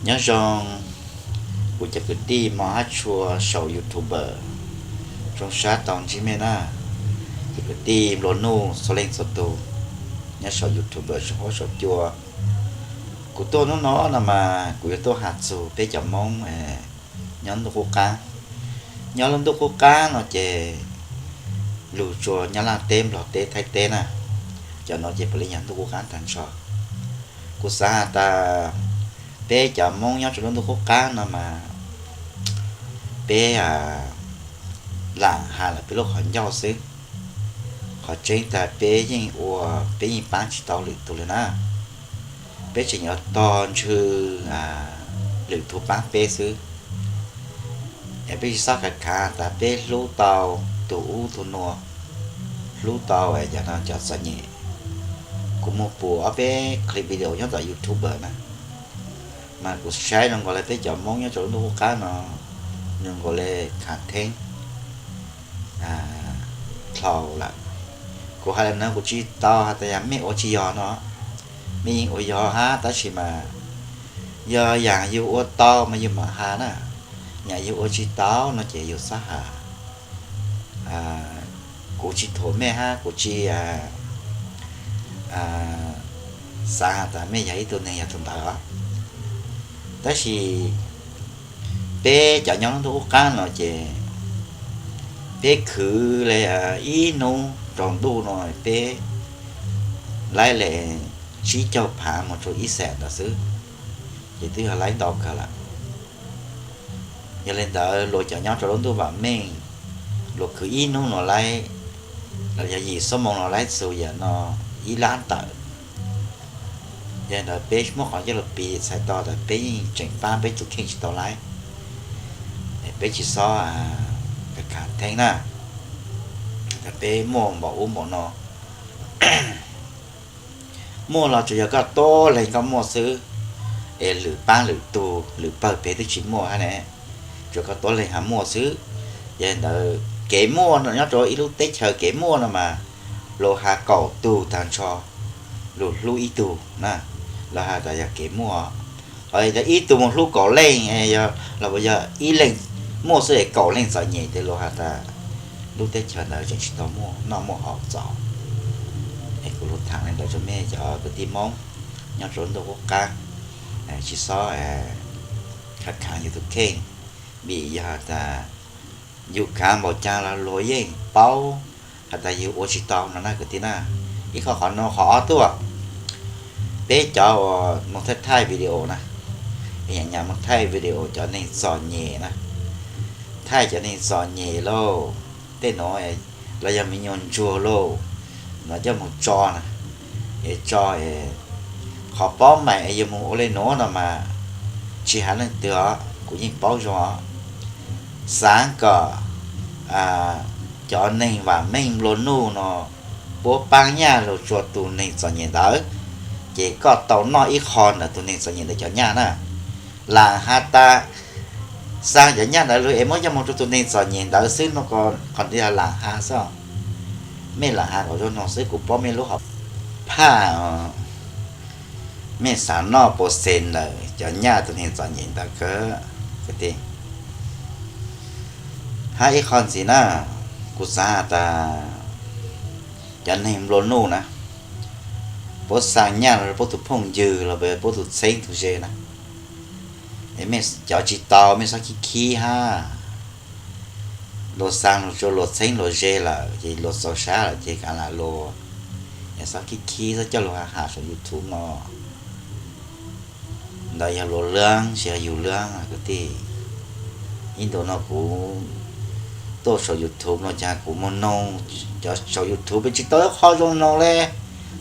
Nyob zoo kuv cov kwv tij Hmoob hab tshua saum YouTube, zoo sab tau ntsib mej na, cov kwv tij nplua nuj txhua leej txhua tug nyob saum YouTube saum huab saum cua. Kuv tuaj hnub no no mas kuv yuav tuaj has txug peb cov Hmoob nyob ntuj qub qab. Nyob lub ntuj qub qab no ces lug tsuas Nyab Laj teb, Nplog teb, Thaib teb na, cov no ces puav leej yog ntuj qub qab tag nrho. Kuv xav has tas peb cov Hmoob nyob rua lub ntuj qub qab no mas peb lam has lawm peb lub qhov ncauj xwb. Qhov tseeb tas peb yeej ua, peb yeej paab tsis tau lwm tug le na. Peb tseem yuav tog ntswg lwm tug paab peb xwb. Es peb tsis xob khav khav tas peb hlub tau tug ub tug nuav, hlub tau cov no cov txom nyem. Kuv moog pum ob peb clip video nyob tom YouTube na, mas kuv saib zoo nkaus le peb cov Hmoob nyob rua lub ntuj qub qab no zoo nkaus le khav theeb dlhau lawm. Kuv has le nuav kuv tsis tau has tas yog mej ua tsis yog no, mej yeej ua yog hab, tab sis mas yog yaam yug ua tau mas yug mam has na, yaam yug ua tsis tau no ces yug xob has. Kuv tsis thuam mej hab kuv tsis xav has tas mej yog ib tug neeg yog tug ntawd os. Tab sis peb cov nyob lub ntuj qub qab no ces peb khwv le ib hnub rau ntuj no peb laib le tsib caug phaav moog rua ib xees ntawd xwb, ces twb yog laib ntau kawg lawm. Yog le ntawd luag cov nyob rau lub ntuj vaam meej, luag khwv ib hnub no laib, los yog yim xuab moos no laib txug yam no ib lab tawm. Yog le ntawd peb muab qhov ncauj lug piv txhais tau tas peb yeej tseem paab peb tug kheej tsis tau laib. Peb tsis xob khav theeb na, tas peb muaj npaum ub npaum no, muaj los tsuas yog koj tuab leeg koj muaj xwb, es lwm paab lwm tug lwm pawg peb twb tsis muaj hab ne, tsuas koj tuab leeg has muaj xwb. Yog le ntawd kev muaj nyob rua ib lub teb chaws kev muaj no mas luag has kaum tug tag nrho lug hlub ib tug na, luag has tas yog kev muaj. Ho tas ib tug moog hlub kaum leej, yog los yog ib leeg muaj xwb es kaum leej txom nyem tes luag has tas lub teb chaws ntawd tseem tsis tau muaj noj muaj haus txaus. Es kuv lug thaam le ntawd rua mej cov kwv tij Moob nyob rua ntuj qub qab, tsis xob khav khav yug tug kheej, vim yog has tas yug khav npaum caag los luag yeej paub has tas yug ua tsis tau no na kwv tij na. Ib qho qhov no, qhov ob tuaj, peb cov uas moog thaij thaij video na, nyam nyam moog thaij video cov neeg txom nyem na, thaij cov neeg txom nyem lauj, tej nuav los yog me nyuam ntsuag lauj, no coj moog tso na, es tso, qhov paub maim es yug moog ua le nuav no mas tsis has leej twg os, kuv yeej paub zoo os. Xaav kom cov neeg vaam meej nplua nuj no puab paab nyaj lug rua tug neeg txom nyem ntawd, ces koj tau noj ib qho ntawm tug neeg txom nyem ntawd cov nyaj na. Lam has tas xaa cov nyaj ntawd lug es muab coj moog rua tug neeg txom nyem ntawd xwb no, qhov ntawd yog lam has xwb. Mej lam has kom zoo noog xwb, kuv paub mej lub hom phaj, mej xav noj pua xees ntawm cov nyaj tug neeg txom nyem ntawd kawg. Hab ib qho ntxiv na, kuv xav has tas cov neeg nplua nuj na, puab xaa nyaj los puab tug phooj ywg los puab tug txheeb tug ze na, cov tsis tau mej xob khib khib hab. Luag xaa lug rua luag txheeb luag ze lawm ces luag txaus sab lawm ces kav lam luag, es xob khib khib xob coj lug has has saum YouTube no. Ntawd yog luag lwj tsis yog yug lwj kwv tij. Ib ntu no kuv tuaj saum YouTube no ces kuv moog noog cov saum YouTube peb tsis tau ib qho zoo noog le,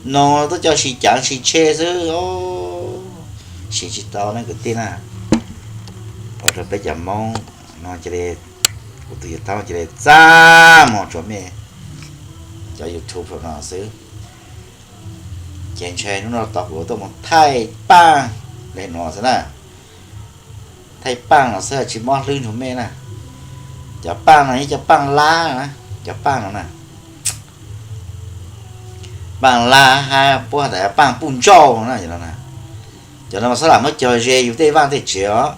noog tuaj coj sis caav sis tshe xwb, sim tsis tau ne kwv tij na. Ua rua peb cov Moob no cia li, kuv tug YouTube cia li txaj muag rua mej cov YouTube saum no xwb. Ces ntshe hnub no tod kuv tuaj moog thaij paaj le nuav xwb na. Thaij paaj no xwb tsis mob hlwb nrug mej na. Cov paaj no yog cov paaj lab na, cov paaj no na, paaj lab hab puab has tas paaj puj ntsauj na. Cov no mas txhob lam muab cog ze yus tej vaj tej tsev os,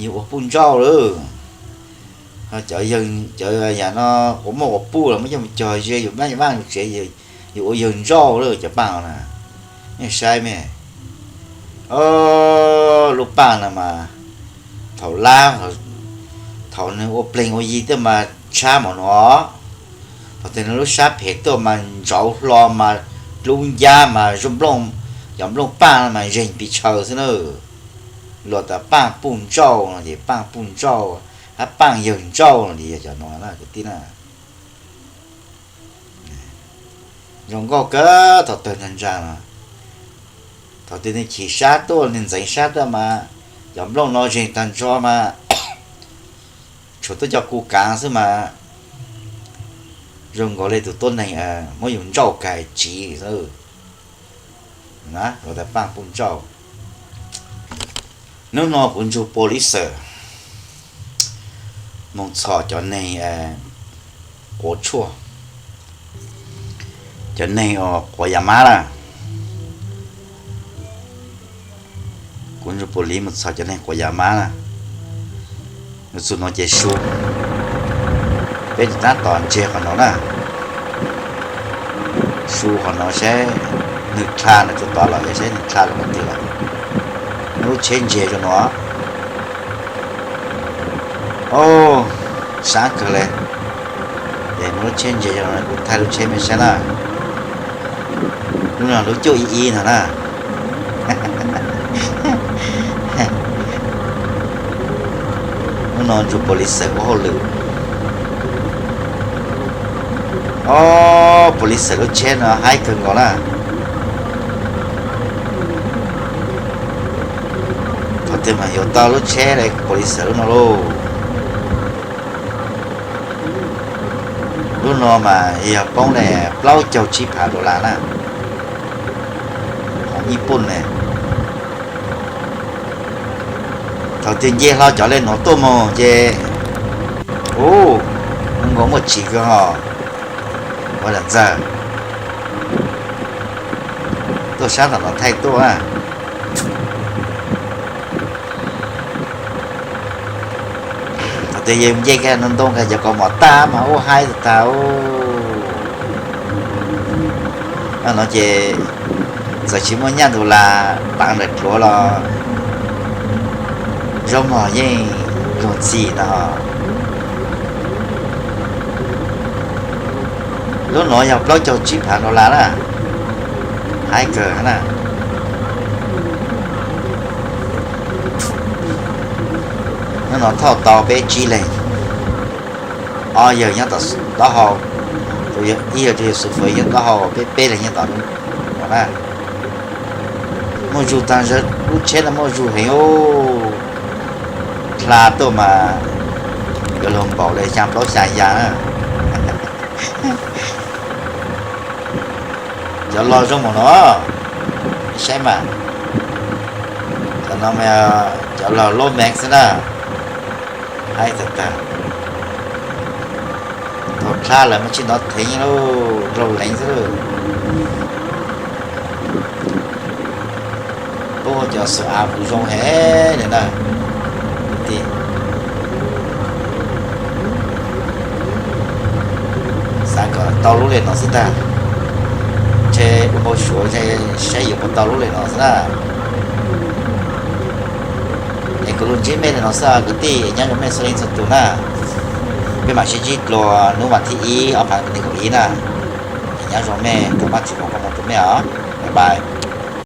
yus ua puj nrauj lawm. Cov yam no quas muaj quas puj los muab coj mus cog ze yus vaj yus tsev, yus ua yawg nrauj lawm cov paaj na. Nej saib me, lub paaj no mas thaum lab, thaum nws ua pleeg ua yi tuaj mas tshab npaum no. Thaum twg nws lub sab phem tuaj mas ntsauv hlo mas dlub ncab mas zoo nplooj, cov nplooj paaj no mas zeeg pes tsawg xwb na. Luag tas paaj puj nrauj no ces paaj puj nrauj, hab paaj yawg nrauj no ces yog cov no na kwv tij na. Zoo nkauj kawg thaum tawg ntag ntsa no. Thaum twg nws chim sab tuaj nws ntxeev sab tuaj mas cov nplooj no zeeg tag nrho mas tshuav tuaj cov kuv kaav xwb mas zoo nkaus li tus tuab neeg muab yus nrauj kag tsiv xwb. Luag tas paaj puj nrauj. Hnub no kuv ntsug police moog txhom cov neeg quav tshuaj, cov neeg quav yas mab na. Kuv ntsug police moog txhom cov neeg quav yas mab na. Nws txug no ces su, peb tab tom ntsia qhov no na. Su qhov no saib nws dha nws tsuas tod los yog saib nws dha lawm qhov twg lawm. Muab lub tsheb ntsia rau no. Au, sab kawg le. Es muab lub tsheb ntsia rau no kuv thaij lub tsheb mej saib na. Lub no lub cuaj ib ib no na. Hnub no ntsug police ua hauj lwm. Au, police lub tsheb no haib kawg nkaus na. Thaum twg mas yuav tau lub tsheb le police lub no lauj? Lub no mas yog poob le plaub caug tsib phav dollar na, hoov ib puj ne. Thaum twg nce hlo cov le nuav tuaj moog ces, u, zoo nkaus muaj tsim kawg hos. Ua lam ntxawg, tuaj sab tom no thaij tuaj. Thaum twg yog nce kiag ntoo kiag cov kaus mom tag mas ub haib tag tag. Noj no ces txawm tsis muaj nyaj ntu las taav ntawm dluav los zaub mog yeej luag ntxhi no. Lub nuav yog plaub caug tsib phav dollar na, haib kawg na. Nub no thauj tau peb tsib leeg, ob yawg nyob tom taub hau, ib yawg rau yawg xu fawv nyob taub hau, peb peb leeg nyob tom no na. Muaj zug tag, lub tsheb no muaj zug heev, dlha tuaj mas yuav luag npaum li xyaa plaub xyaa ya na. Cov log zoo mas no, saib mas, cov no mas cov log Lomax xwb na, haib tag tag. Thaum dlha lawm mas tsis hnov theev lauj, nrau leev xwb lauj. Puab cov xu av kuj zoo heev li na. Xav kom tau lub li no xwb ntag, ntshe ua npau suav ntshe saib yuav puas tau lub li no xwb na. Es kuv lug ntsib mej li no xwb kwv tij, nyob zoo mej txhua leej txhua tus na. Peb mam sib ntsib dlua hnub vas thib ib ob phav nees nkaum ib na. Es nyob zoo mej, thov Vaajtswv foom koob hmoov rau mej os. Bye bye.